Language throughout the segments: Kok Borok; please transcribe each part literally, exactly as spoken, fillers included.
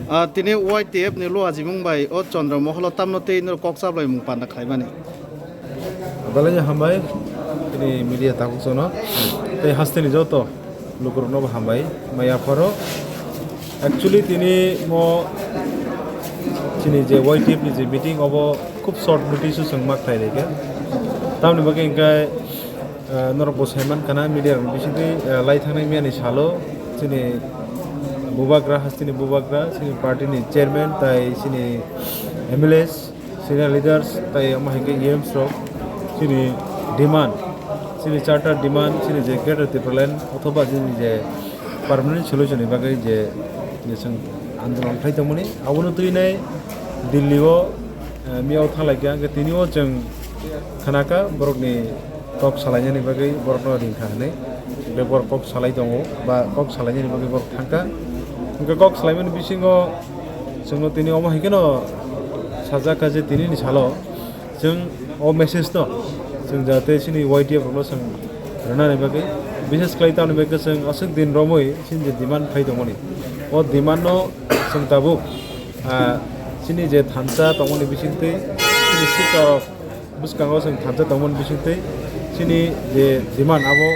Ah, tini Y T F ni luajimung bai o Chandra Moholo tamno tei no kok chaplaimung panda khlaimani. Belai hambai tini media tabuk sono tei hasteni joto lukurokno bo hambai maya pharo. Actually tini mo chini je Y T F ni je meeting obo khub short notice o chwng ma khlai laikha. Tamni bagwi hwnkhe, ah, norok bo saiman khana media rok bisingtwi, ah, lai thangnai miyani salo chini bubagra hasteni bubagra chini party ni chairman tai chini M L As, senior leaders tai omo hai khe E Ms rok chini demand, chini charter demand, chini je Greater Tipraland othoba chini je permanent solution ni bagwi je, je chwng andolon khlai tongmani, abono twi nai Delhi o, eh, miyao thang lai kha, hwnkhe tini o chwng khana kha borokni kok salainani bagwi borokno ring kha hwnwi. Hwnkhe borok kok salai tongo ba kok salainani bagwi borok thang kha. Hwnkhe kok salaimani bisingo chwngno tini omo hai kheno sajak kha je tinini salo chwng o message no chwng jate chini Y T F rokno chwng rwnani bagwi, bises khlai tamni bagwi chwng aswk din romwi chini je demand khai tongmani, o demand no chwng tabuk, ah, chini je thansa tongmani bisingtwi chini sika bwskango chwng thansa tongmani bisingtwi chini je demand abo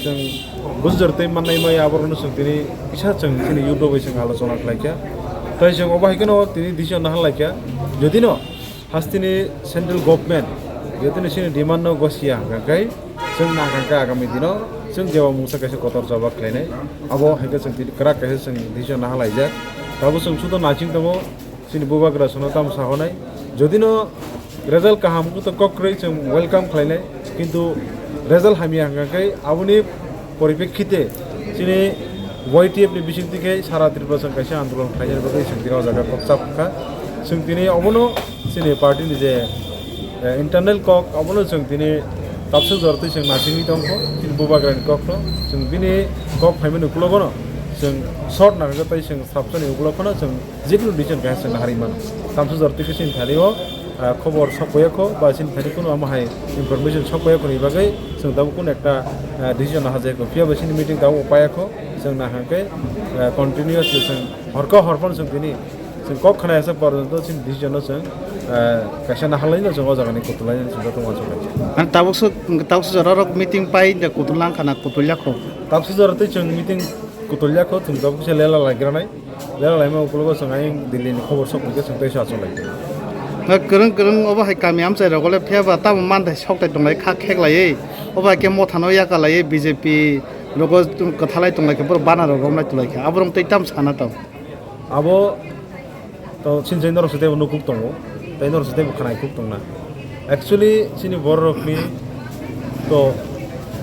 chwng bujor tei mannai maya aborokno chwng tini kisa chwng chini YouTube bai chwng alochona khlai kha. Tai chwng obo hai kheno tini decision naha lai kha. Jodi no hasteni central government jodi no chini demand no gosia hwnkha khe chwng naha khe agami dino chwng jeba mungsa kaisa kotor jawab khlainai. Abo hai khe chwng tini kwrak kaisa chwng decision naha laijak. Tabuk chwng sudo naching tongo. Chini bubagra sono tamo sahonai. Jodi no result kaham wngkhe to kokrwi chwng welcome khlainai. Kintu result hamya hwnkha khe aboni poripekkite chini Y T F ni bisingtwi khe sara Tripura chwng kaisa andolon khlainani bagwi chwng tini o jaga kok chap kha. Chwng tini obono chini party ni je, eh, internal kok obono chwng tini tabswk jora twi chwng nachingwi tongkho chini bubagra ni kokno. Chwng bini kok phaimani ukulogo no chwng short nangkhe tei chwng sabsani ukulogo no chwng jekunu decision kaisa chwng naharwi mano. Tamsajwk twi khe chini thani o, ah, khobor sok paiya kho ba chini thani kunu omo hai information sok paiya khoni bagwi chwng tabuk kunu ekta, ah, decision naharjak kho. Phiya bai chini meeting tabuk paiya kho. Chwng nahang khe, ah, continuously chwng horkha horphano chwng tini chwng kok khna yasa porjonto chini decision no chwng, ah, kaisa naharlaino chwng o jagani kutulaino chwng joto uansuk lai. Ang tabuk so, tabuk so jorarok meeting pai da kutul lang khana kutulya kho. Tabuk so jora twi chwng meeting kutulya kho, chwng tabuk se lela laigra nai. Lela laima ukulogo chwng ayang Delhi ni khobor sok phaikhe chwng tei sa achuk lai. Na kwrwng kwrwng obo hai kami amchai rogo le phiya ba tamo manthai sok tai tonglai kha khek laiwi. Obo hai khe motha no yaka laiwi B J P rogo kwthalai tonglai khe borok bana rok romlai tulai kha. Aborok tei tam sana tong. Abo to sinjai norok se tei nukuk tongo. Tei norok se tei khwnai kuk tongna. Actually, chini bororokni to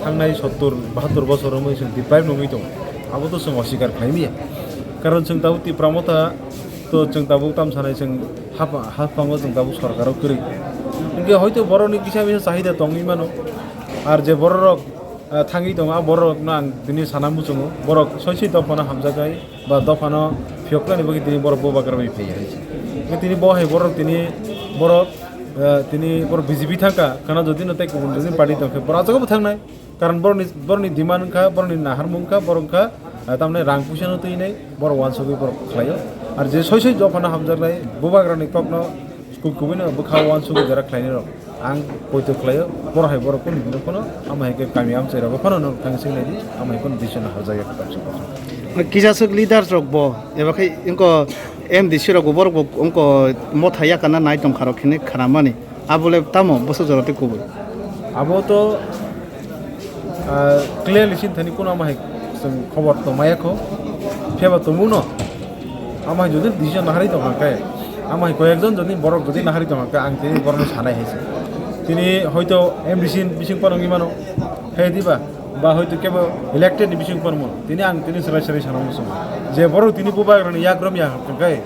thangnai sottur bahattur bosor wngwi chwng deprive wngwi tongo. Abo to chwng oswikar khlai manya. Karon chwng tabuk Tipra Motha to chwng tabuk tam sanai chwng hap-, haphango chwng tabuk sorkaro kwrwi. Hinkhe hoito borokni kisa misa chahida tongwi mano. Ar je bororok, ah, thangwi tongo, a bororokno ang tini sana muchungo. Borok soi soi dophano hamjaknai. Ba dophano phiyoknani bagwi tini borok bubagra bai phaiya hai se. Tini bo hai borok tini borok, eh, tini borok B J P thangkha, khana jodi no tei kubun jodi party tongkhe borok aswk bo thangnai. Karon borokni, borokni demand wngkha, borokni naharmung wngkha, borok wngkha, eh, tamni rang puisa no twinai, borok uansugwi borok khlaio. Ar je soi soi dophano hamjaknai bubagrani kokno Kuk kubui no bwkha uansugwi jora khlainai rok. Ang poito khlaio, borok hai borok kunu hino phano, amo hai khe kami amchai rogo phano no thang sing nai di, amo hai phano decision harjak ya kwtal se kothok. Kisa swk leaders rok bo, eba khai wngko M D C rok bo borok bo wngko motha yakana nai tong kha rok hinwi khna mani. Abo le tamo bwswk jora tei kubui. Abo to Ah, clearly chini thani kuno amo hai chwng khobor tongmaya kho. Phiya ba tongmung no. Amo hai jodi decision naharwi tongkha khe, amo hai koyekjon jodi borok jodi naharwi tongkha khe, ang tini borokno sanai hai se. Tini hoito M D C ni bising phano wngwi mano. He diba? Ba hoito kebo elected ni bising phano wngwi mano. Tini ang tini swrai swrai sana muchungo. Je borok tini bubagrani yakrom ya khe,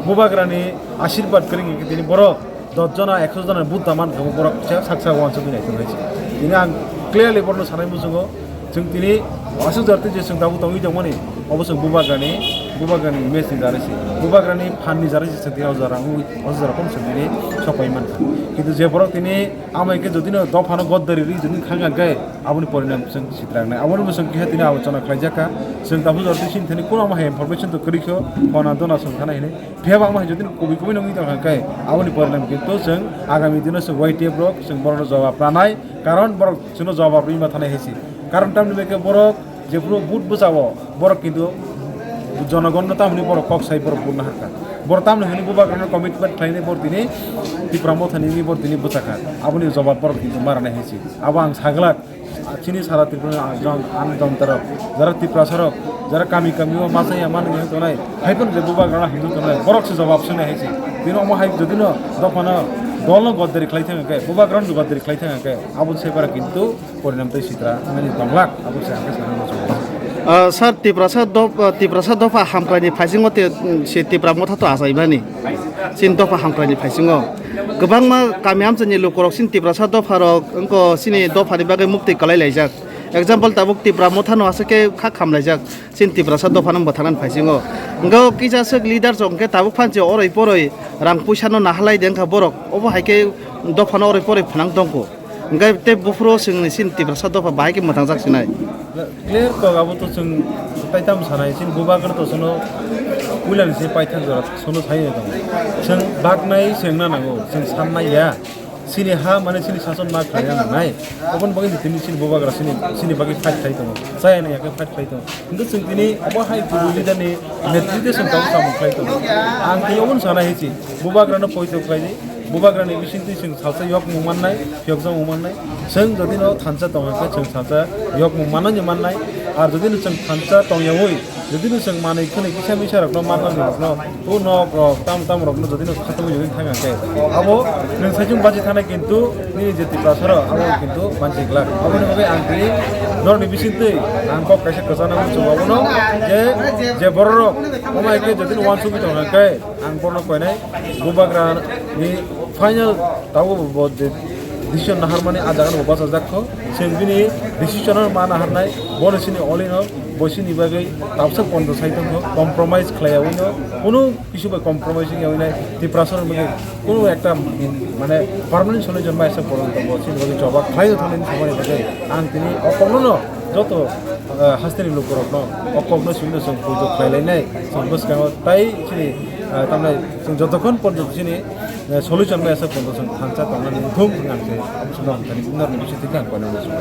bubagrani ashirbad kwrwng khe tini borok dos jona, ekso jona vote da man khe borok kisa sak sak uansuk nai tong hai se. Tini ang clearly borokno sanai muchungo, chwng tini aswk jora twi je chwng tabuk tongwi tongmani, obo chwng bubagrani Bubagrani image ni jarisi, Bubagrani phan ni jarisi se tini o jora wngwi, o jora kom se tini sopai mankha. Kintu je borok tini amai khe jodi no dophano goddari ri jodi khang khang khe aboni porinam chwng sitrangnai. Aboni bwswng khe tini abo chana khlaijak kha. Chwng tabuk jora tini sini thani kuno ama hai information to kwrwi kho, phone dona chwng thana hinwi. Phiya bo ama hai jodi no kubui kubui nungwi tong kha khe aboni porinam kintu chwng agami dino chwng Y T F rok chwng borok no jawab ranai, karon borok chwngno jawab rwi ma thanai hai se. Karon tamni bai khe borok jephuru vote bwchao, borok kintu jonogonno tamni borok kok sai borok vote naharkha. Borok tamni hwnwi Bubagrano commitment khlainai borok tini Tipra Mothani wngwi borok tini bwchakha. Aboni jawab borok kintu maranai hai se. Abo ang saglak, chini sara Tripura ni ang jon-, ang jontarok, jara Tiprasarok, jara kami kami o masa ya mani wngwi tongnai, hai phano je Bubagrano himjak tongnai, borok se jawab swngnai hai se. Bini omo hai jodi no dophano dolno goddari khlai thang khe, Bubagrano goddari khlai thang khe, abo se bara kintu porinam tei sitra wngmani tonglak, abo se ang khe sana muchungo. Ah, sir, Tiprasa dop-, ah, Tiprasa dopha hamkraini phaisingo te, mm, si Tipra Motha to achaimani. Chini dopha hamkraini phaisingo. Kwbangma kami amchaini lukurok chini Tiprasa dopharok wngkha chini dophani bagwi muktwi kwlai laijak. Example tabuk Tipra Mothano aswk khe kha khamlaijak chini Tiprasa dophano bwtharnani phaisingo. Wngkha kisa swk leader rok hwnkhe tabuk phansi oroi poroi rang puisano naharlai de wngkha borok. Obo hai khe dophano oroi poroi phnang tongkho. Hwnkhe tei buphuru chwngni chini Tiprasa dopha bahai khe mwthangjak sinai. Clear kok abo to chwng tai tamo sanai, chini Bubagra to chwngno puilani se paithak jora chwngno sai tongo. Chwng baknai chwngna nango, chwng sannai ya. Chini ha mane chini sason ma khlaina nangnai. Oboni bagwi tini chini Bubagra chini, chini bagwi fight khlai tongo. Chaya nang ya khe fight khlai tongo. Hwnkhe chwng tini obo hai kubui leader ni netritwe chwng tabuk samung khlai tongo. Ang tini obono sana hichi, Bubagrano poito khlai di, Bubagrani bisingtwi chwng salsa yokmung mannai, phiyokjakmung mannai. Chwng jodi no thansa tong khe chwng salsa yokmung manani mannai. Ar jodi no chwng thansa tong yaui, jodi no chwng manwi khwnwi kisa misa rokno manna rokno, o nok rok, tam tam rokno jodi no khatungwi jodi thang khe, abo nwng saichung bachi thanai kintu nini je Tiprasa rok abo kintu mansi glak. Aboni bagwi ang tini norokni bisingtwi ang kok kaisa kwchana muchungo abono je, je borok rok omo hai khe jodi no uansugwi tong khe ang bono koinai Bubagra ni final tabuk bo de-, decision naharmani ah jaga no bo bachajak kho. Chwng bini decision no ma naharnai, bono chini all in all bo chini bagwi tabsa pondo sai tongkho, compromise khlai yaui no, kunu kisu bai compromise wngya nai Tiprasa rok bagwi kunu ekta, mane, permanent solution bai asa poron tongo, chini bagwi choba khlai thani samani bagwi ang tini o kokno no joto, ah, hasteni lukurokno o kokno simi no chwng puijo khlai lainai chwng bwskango tai chini, ah, tamnai chwng jotokhon porjonto chini, eh, solution bai asa porjonto chwng thansa tongnani muthung hwnwi ang se chwng norokni bisingtwi khe ang koinani muchungo.